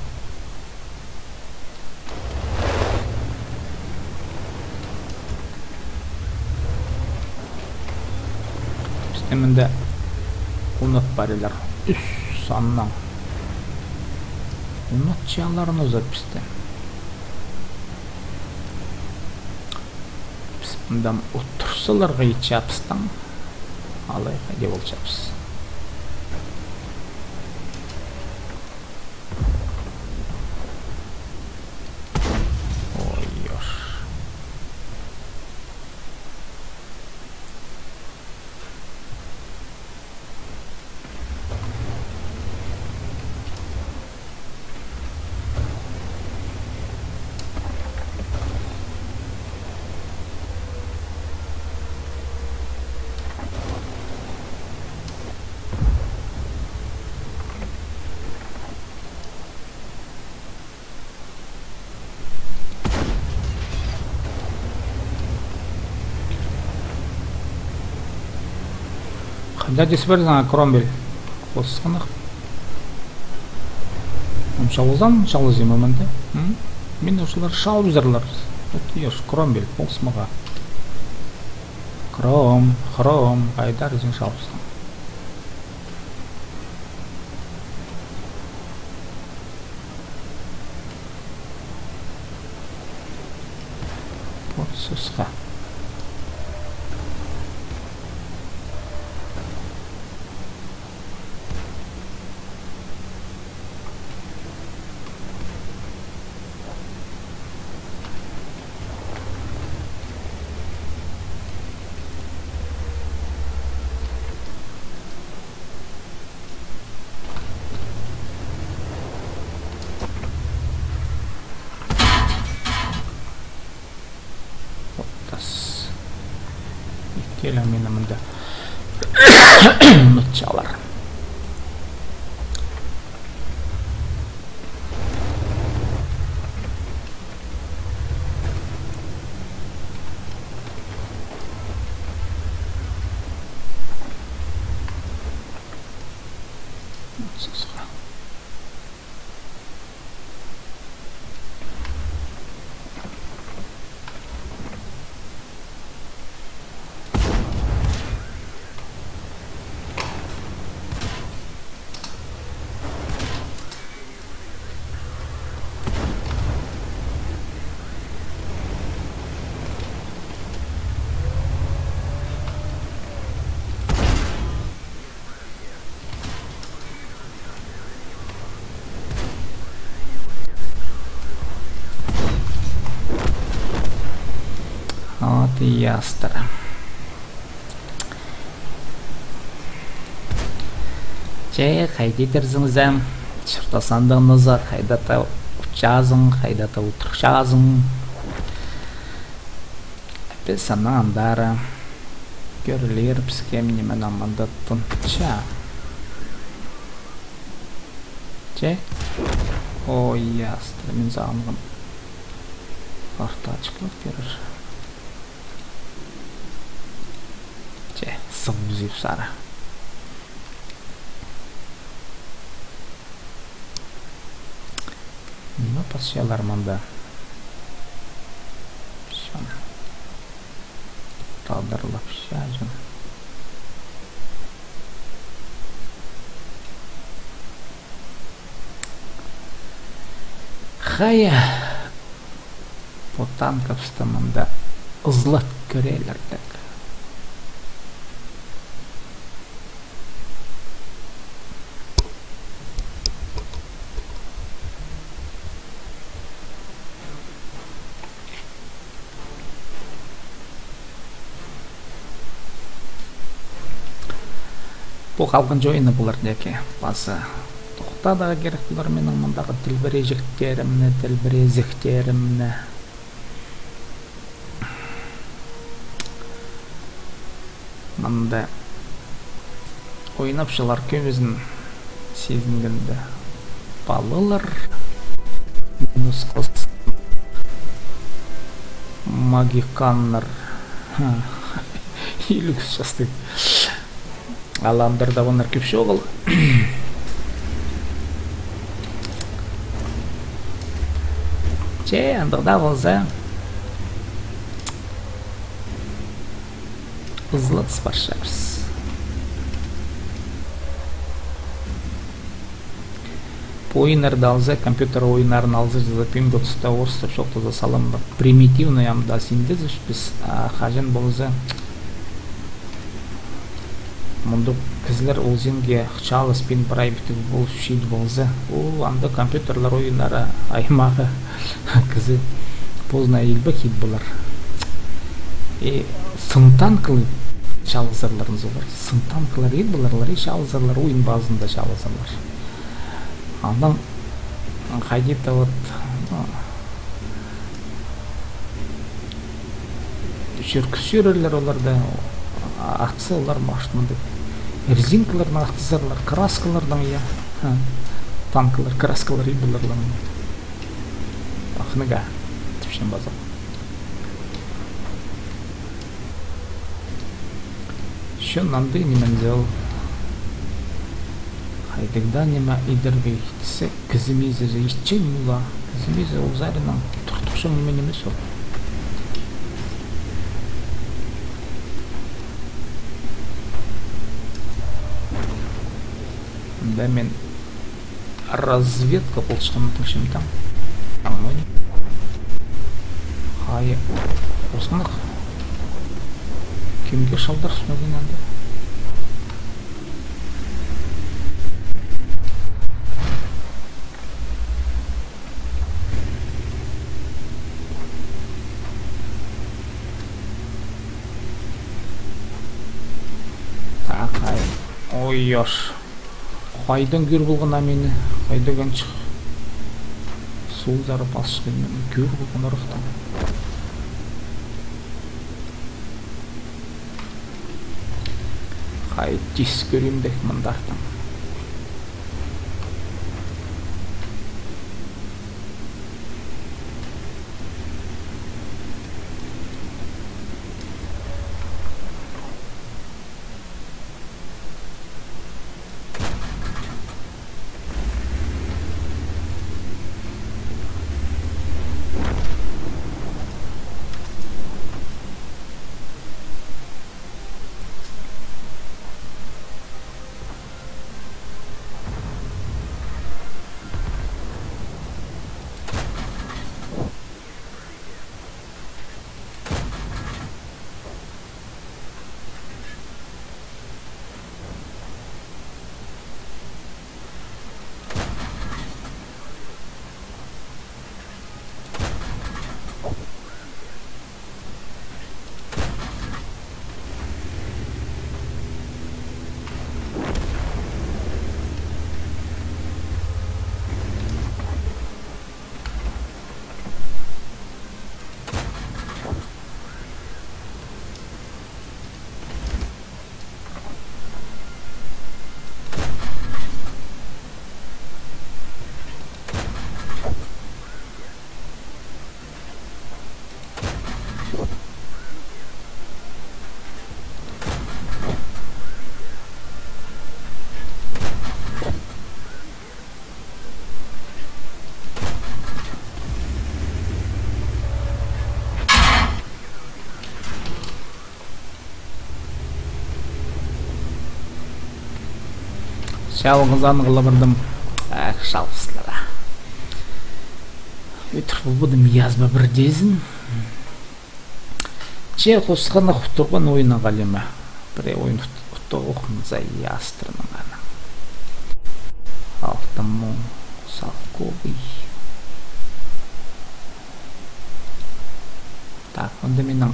Пісте мында унат парилар. Ӱс саннаң. Унат чааларны за пісте. Піс мында отырсаларға итчебіс таң. Алай хайди полчабыс. Ой, ёш. Хайда тис пирзің, а, Кромвель? Хосхынах. Ам чалғызаң, чалғызим мында. М? Мин ошылар чалғызарлар. От еш, Кромвель, полыс мағаа. Кром, Кром, хайдар ізің чалғызаң. Вот сысха. Оттас. Иккелең мині мында. Мычалар. Сысха. От и ястыр. Че, хайди тирзің за, чуртасаң даа нооза, хайда-да утчазың, хайда-да утырчазың. Піс аны андары кӧрілер піске, ниме, мында тынча. Че? Ой, ястыр, мин сағынғам. Артачыклап пирер. Че, сығып сары. Ниме пасчалар мында? Чон. Тадырлапча чон. Хайа. Пу танкапсты мында ызлат кӧрелер тек. Пу халғанҷы ойыны полар теке. Пазы тохтадарға кирек полар минің мындағы тілбірезіктерімні, тілбірезіктерімні. Мында ойнапчалар кӧбізін сизінгенде. Палалар, минус хыс, магиканнар. Ха. Иліг частығ. Аламдар даа, оннар кӧп чоғыл. Че, андағ даа полза, ызылатыс парчабыс. Пу ойыннарды алза, компьютер ойыннарын алза, чаза пӱӱнгі туста орыстап чоохтаза салам, примитивный ам даа синтезис піс, а хаҷан полза, мындағ кізілер ол синге чааласпин прай пітіг полча полза, ол анда компьютерлер ойыннары аймағы кізі позына илбек ит полар. И сын танкылар чаалазарлар, сын танкылар ит поларлар, и чаалазарлар, ойын пазында чаалазарлар. Аннаң хайди-да вот, ну, чӧркіс чӧрерлер оларда, атса олар, может, мындағ резинкаларнаң атсарлар, краскаларнаң, я. Ха. Танкылар, краскалар ит поларлар. Ахныға тіпчем пазох. Чон андағ ниме ол. Хайдағ даа ниме идерге итсе, кізі мизі итчең ноға. Кізі мизі ол саринаң туртухчаң ниме нимес ол. Да, мин разведка полчатхан тыңчам там. Аңмай. Хайа. Осхынах. Кемге шалдар сынаған анда? Так, ай. Ой, ёш. Хайдаң кӧр полған а мині? Хайдағ анчах суузар пасча, мин кӧр полған ырахтаң. Хай тис кӧрим дек мындартын. Чалғызанғыла пардым. Ах, чалғызлар. Ӧтір полбадым, язба пірдеезін. Че хосханах турған ойны халима. Пірее ойын хут-, хуттығ ох, мынза ястырның аны. Алты муң салковый. Так, мында минің,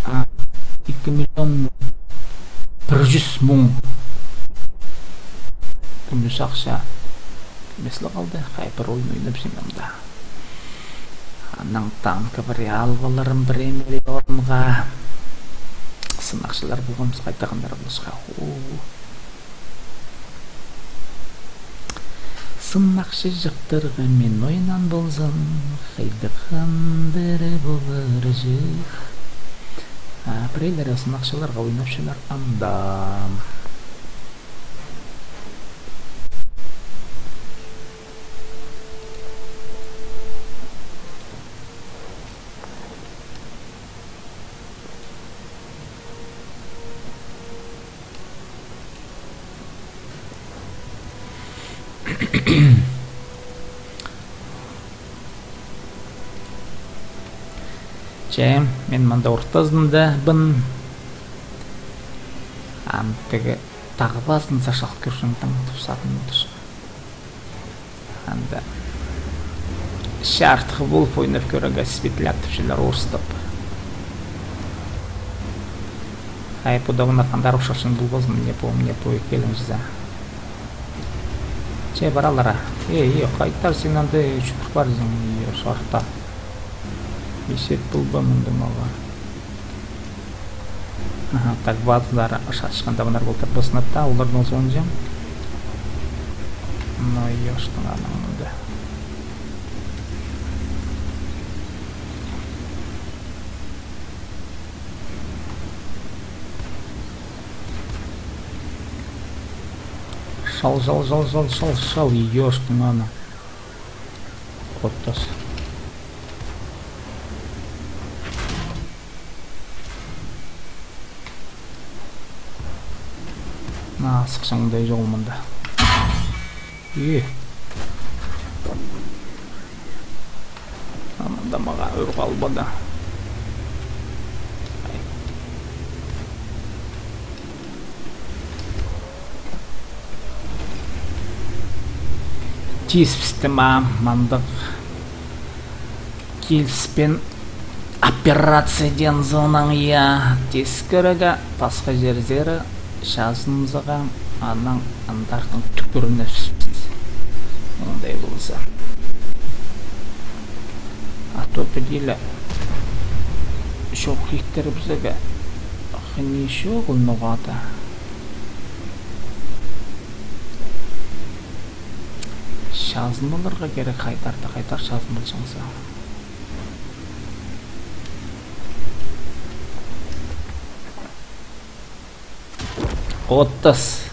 а, ікі миллион пір чӱс муң кӱмӱс ахча кӧмес ле халды, хай пір ойын ойнапчам анда. Анаң танка пір ал поларым пір миллионға. Сынахчылар полғабыс, хайдағ андар полча. О. Сынахчы чыхтарға мин ойнаан ползам, хайдағ андар поларҷых. А, піреелері сынахчыларға ойнапчалар анда. Че, мин мында ортазында пын. Ам тігі тағ пазын сачах кӧрчем, таң тіп сағынчам. Анда Чарт Хвулф ойнап кӧрерге, светляк тіпчелер орыстап. Ай, пу даа мына фондар ушарчаң полбазын, не пу, не пу, иккелең чізе. Че, паралар а. Эй, ей, хайдар син анда чӱгӱр парзың, ей, шарта. Есеп полбаан мында мағаа. Аха, так, базалар ышатчатхан даа мынар полтыр, пызынып та, оларның соонҷа. Ну, ёштың аның мында. Шал, шал, шал, шал, шал, шал, ёштың аны. Оттас. На, сыхсаң даа чоғыл мында. Е. А мында мағаа ӱр халбады. Тиспістім а мындағ киліспин операция теен зонаң, я, тис кӧрерге, пасха чирзер чазынзаға, анаң андартын тӱкӱрінербіс. Оңдай полза. А то піди ле чох иттірібізерге хынығ чоғыл ноға-да. Чазын поларға кирек, хайдар-да, хайдар чазын полҷаңза. Оттас.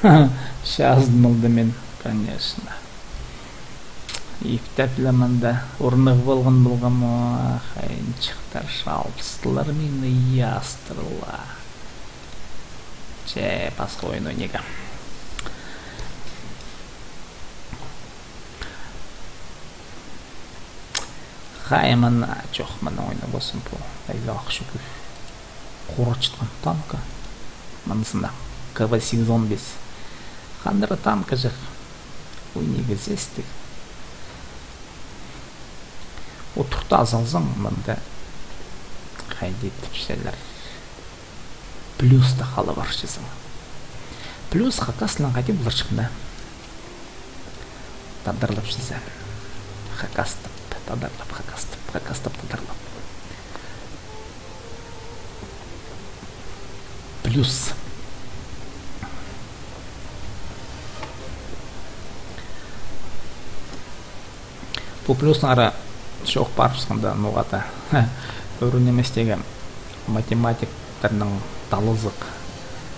Чазын полдым мин, конечно. Иптеп ле мында орнығ полған полғам, хайынҷыхтар чалбыстылар мині, ястырлар. Че, пасха ойын ойнирға. Хай, мына, чох, мына ойнабазам пу. Айлах чӱгӱр. Хорачатхан танка. Мынзына. К В сигізон бес. Хандыра танка чох. Ойнирға сестіг. Отырта салзаң, мында хайди тіпчелер. Плюста хал парчазың. Плюс хакаслаң хайди поларҷых на. Тадарлап чізе. Хакастап, тадарлап, хакастап, хакастап, тадарлап. Плюс. Пу плюстың ара чох парыбысханда, ноға-да. Ӱр нимес теен, математиктарның талазығ.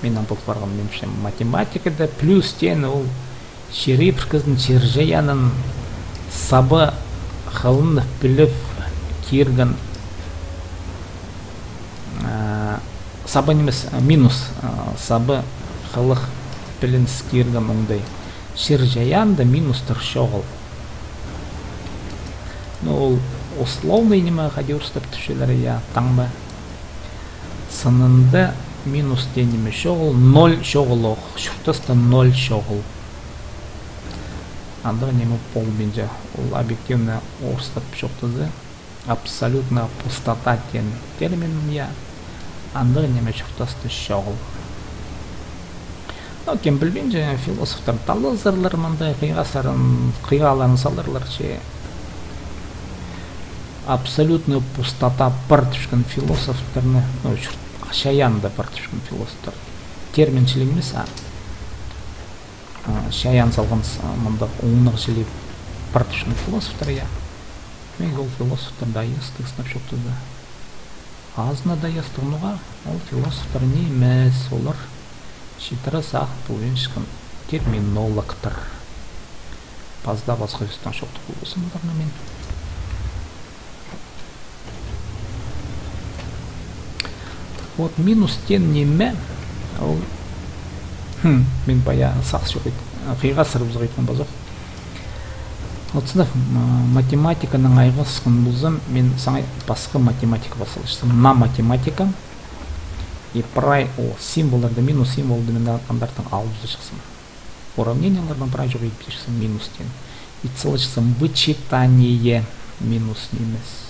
Минің пол парған, минімче, математикада плюс теен ол чир піркізін, чир чайаанын саба хылын піліп кирген, а, саба нимес, а, минус, а, саба хылых пілініс кирген оңдай. Чир чайаанда минустар чоғыл. Ну, ол условный ниме, хайди орыстап тіпчелер, я, таңба. Сынында минус теен ниме чоғыл, ноль чоғыл ох, чуртаста ноль чоғыл. Андағ ниме полбинча, ол объективно орыстап чоохтаза, абсолютная пустота теен термин, я, андағ ниме чуртаста чоғыл. Ну, кем пілбинче, философтар талазарлар мында, хыйғазарын, хыйғаларын саларлар, че абсолютная пустота пар тіпчеткен философтарны, ну, чурт, чайаанда пар тіпчеткен философтар. Термин чіли нимес, а, а, чайаан салған с-, а, мында оңнығ чіли пар тіпчеткен философтар, я. Мин ол философтар даа естіг сынап чоохтаза. Азынада естіг, ноға, ол философтар нимес, олар читіре сағын полбинчатхан терминологтар. Паза даа пасха сӧстең чоохтап полбаспын оларны мин. Так вот, минус теен ниме? Ол, хм, мин пая сағыс чох ит-, хыйға сырыбызға иткен пазох. Вот сынап, м, математиканаң айғасхан ползам, мин саңай пасха математика пас салчатсам. На математика. И прай ол символларны, минус символды мин андартын алып чыхсам. Уравнениелернің прай чоғын ит чыхсам, минус теен. Ит салчатсам вычитание, минус нимес.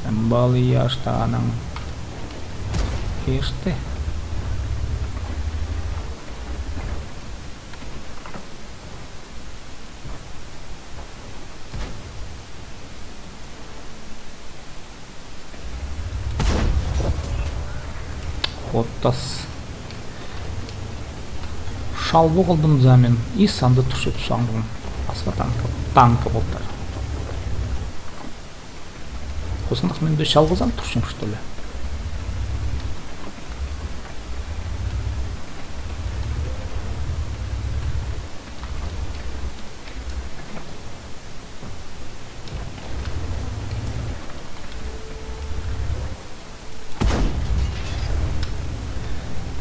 Сен пал, я, аштағаның кешті. Хоттас. Шалбы ох алдым за мин. И санда турча тус аңдым. Пасха танка, танка полтыр. Хосынах мин дее чалғызам турчам, что ли?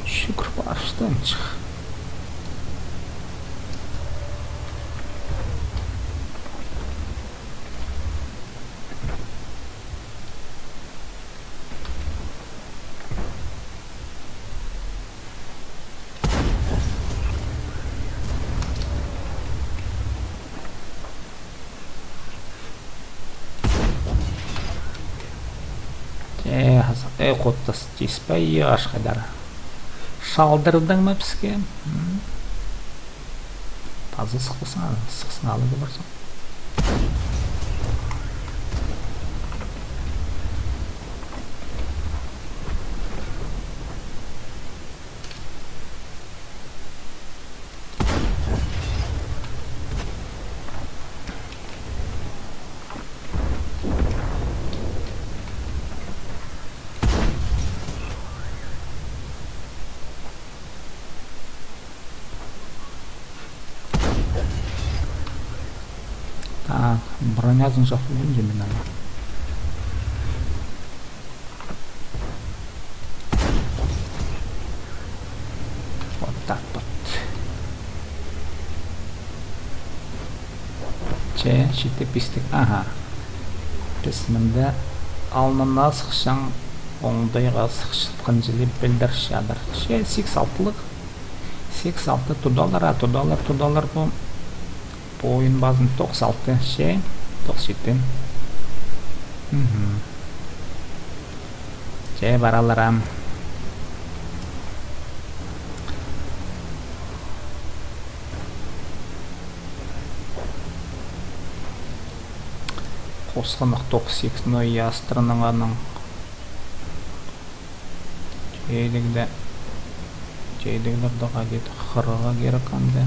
Шӱкӱр, парыбыстынчых. Э, хаза-, э, хоттас тиспей, аш хайдар. Шалдырдың ма піске? М? Паза сыхпасаң, сыхсаң, алып аларзың. Так, бронязын чох пілбинчем мин аны. Вот так вот. Че, читі пистік. Аха. Піс мында алнына сыхчаң, оңдайға сыхчатхан чіли пілдірчедір. Че, сигіс алтылығ. Сигіс алты тудалар, а тудалар, тудалар пу. Пу ойын пазын тоғыс алты, че, тоғыс читі. Мгм. Че, паралар ам. Хосханах тоғыс сигіс, но и астырының аның. Чейдігде, чейдіглерді хайди хырарға кирек анда.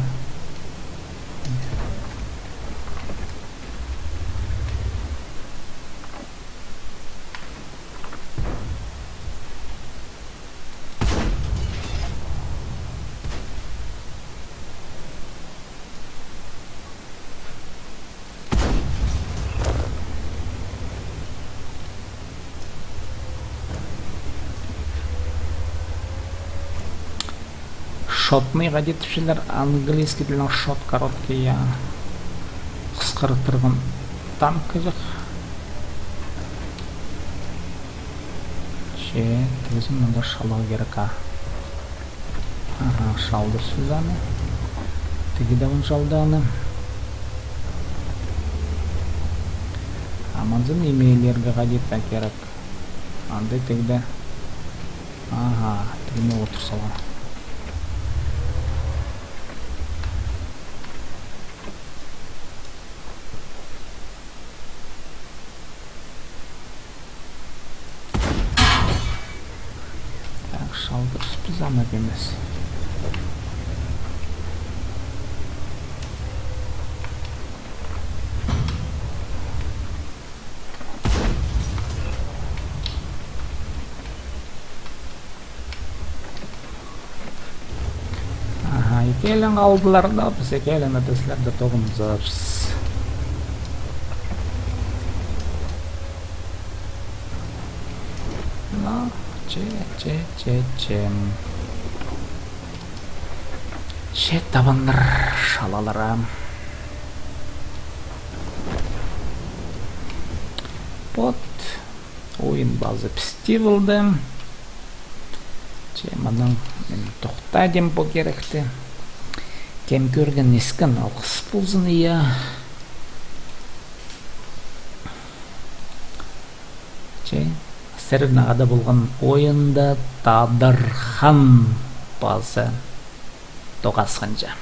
Шотный хайди тіпчелер, английский тілнең шот, короткий, я. Хысхыртырған танк кізі. Че, тізім мында шалығы кирек, а. Аха, шалды сӱзені. Тігі дее он шалды аны. Аманзын имейлерге хайди-да кирек. Анда тігде. Аха, тігіне олтыр салған. Так, шалдырыспыс аны кӧмес. Аха, ікӧлең алдылар да, піс ікӧлең післерді тоғынзабыс. Ну, че, че, че, че. Че табаннар шалалар, а. Вот. Ойын паза пісті полды. Че, мынаң мин тохтадим пу киректі. Кем кӧрген, искен алғыс ползын, я. Че, сірернең хада полған ойында Тадархан паза тоғасханҷа.